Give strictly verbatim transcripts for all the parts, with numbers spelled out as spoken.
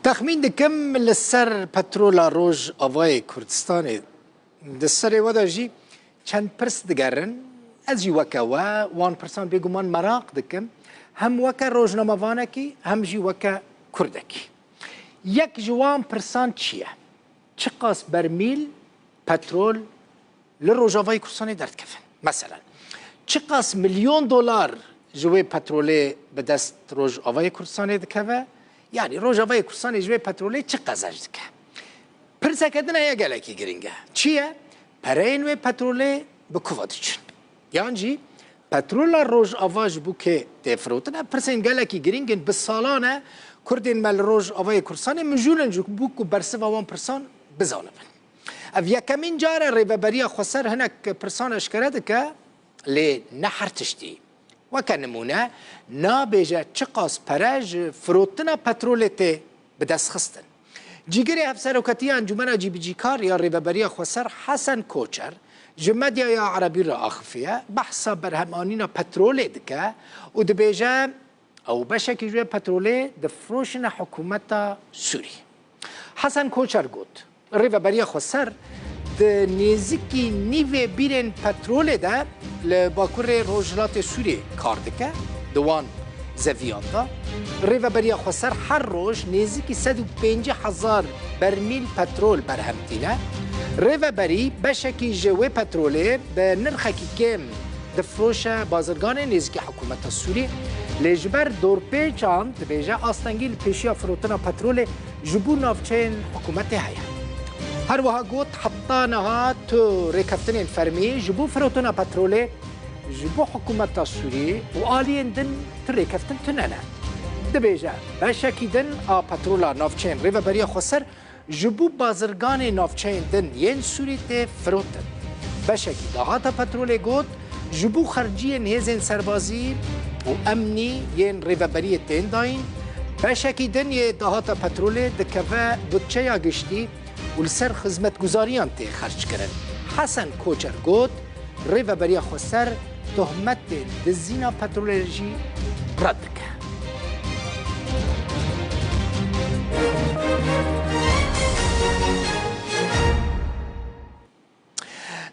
Texmîn dikim li ser petrola Rojavayê Kurdistanê, di serê we de jî çend pirs digerin. Ez jî weke we wan pirsan bêguman meraq dikim, hem weke rojnamevanekî, hem jî weke Kurdekî. Yek ji wan pirsan çi ye? Çiqas bermîl petrol li Rojavayê Kurdistanê derdikeve? Meselen, çiqas milyon dolar ji wê petrolê bi dest Rojavayê Kurdistanê dikeve? Yanî Rojavayê Kurdistanê ji wê petrolê çi qezenc dike? Pirseke din heye gelekî giring e. Çi ye? Pereyên wê petrolê bi ku ve diçin? Yan jî petrola Rojava ji bo kê tê firotin? Ev pirsên gelekî giring in. Bi salan e Kurdên me li Rojavayê Kurdistanê mijûl in ji bo ku bersiva wan pirsan bizanibin. Ev yekemîn car e Rêveberiya Xweser hinek pirsan eşkere dike, lê ne her tiştî. Weke nimûne, nabêje çiqas pere ji firotina petrolê tê bidestxistin. Cîgirê Hevseroketiya Encûmena Cîbicîkar ya Rêveberiya Xweser Hesen Koçer ji medyaya erebî re axifiye, behsa berhemanîna petrolê dike û dibêje, ew beşekî ji wê petrolê difiroşine hikûmeta Sûrî. Hesen Koçer got, Rêveberiya Xweser di nêzîkî nîvê bîrên petrolê de li bakurê rojhilatê Sûriyê kar dike, di wan zeviyan de. Rêveberiya Xweser her roj nêzîkî sed û pêncî hezar bermîl petrol berhem tîne. Rêveberî beşekî ji wê petrolê bi nirxekî kêm difiroşe bazirganê nêzîkî hikûmeta Sûrî, lê ji ber dorpêçan dibêje astengî li pêşiya firotina petrolê ji bo navçeyên hikûmetê heye. Her wiha got, heta niha tu rêkeftinên fermî ji bo firotina petrolê ji bo hikûmeta Sûrî û aliyên din tu rêkeftin tune ne. Dibêje, beşekî din a petrola navçeyên Rêveberiya Xweser ji bo bazirganê navçeyên din yên Sûrî tê firotin. Beşekî dahata petrolê got, ji bo xerciyên hêzên serbazî û emnî yên rêveberiyê tên dayîn, beşekî din yê dahata petrolê dikeve budçeya giştî û li ser xizmetguzariyan tê xerckirin. Hesen Koçer got, Rêveberiya Xweser tohmetên dizîna petrolê jî red dike.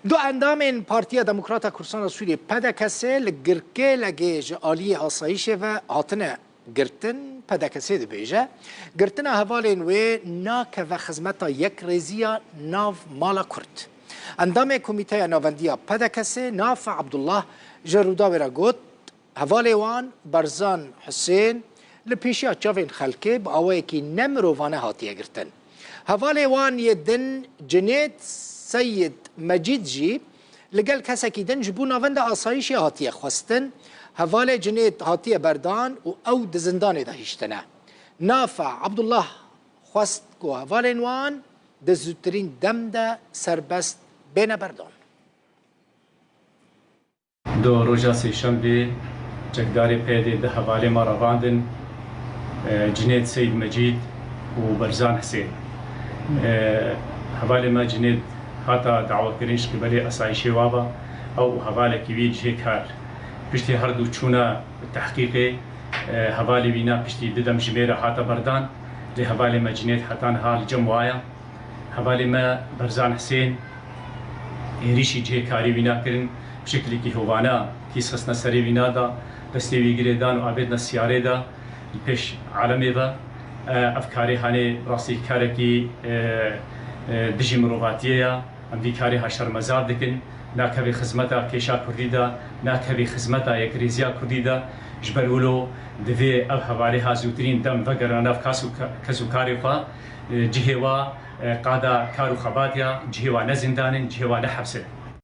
Du endamên Partiya Demokrata Kurdistana Sûriyê, P D K S, li girkêlekê ji aliyê asayîşê ve hatine girtin. P D K S dibêje, girtina hevalên wê nakeve xizmeta yekrêziya nav mala Kurd. Endamê Komîteya Navendiya P D K S, Nafe Abdullah, ji Rûdawê re got, hevalê wan Berzan Husên li pêşiya çavên xelkê bi awayekî nemirovane hatiye girtin. Hevalê wan yê din Cinêd Seyid Mecîd jî li gel kesekî din ji bo navenda asayîşê hatiye xwestin. Hevalê Cinêd hatiye berdan û ew di zindanê de hiştine. Nafe Abdullah xwest ku hevalên wan di zûtirîn dem de serbest bêne berdan. Di roja sêşembê çekdarê P Y D'ê du hevalê me revandin, e, Cinêd Seyid Mecîd û Berzan Hisên. E, hevalê me Cinêd hata dawekirin ji qibelê asayîşê wa ve, ew û hevalekî wî cihê kar. Piştî her du çûna tehqîqê, e, hevalê wî na piştî du demjimêre hate berdan, lê hevalê me Cinêd heta niha li cem wa ye. Hevalê me Berzan Hisên êrîşî cihê karê wî nakirin, bi şekilekî hovane kîs xistine serê wî na da, destê wî girê dan û avêtine siyarê de, li pêş alemê ve. E, ev karê hanê rastî karekî, e, e, dijî mirovatiyê ye. Em vî karê ha şermezar dikin. Nakevê xizmeta kêşa Kurdî de, nakevê xizmeta yekrêziya Kurdî de. Ji ber wilo divê ev hevalê ha zûtirîn dem vegerine nav kas û ka-, kes û karê xwe, e, cihê wa, e, qada kar û xebat ya, cihê wa ne zindan in, cihê wa ne heps in.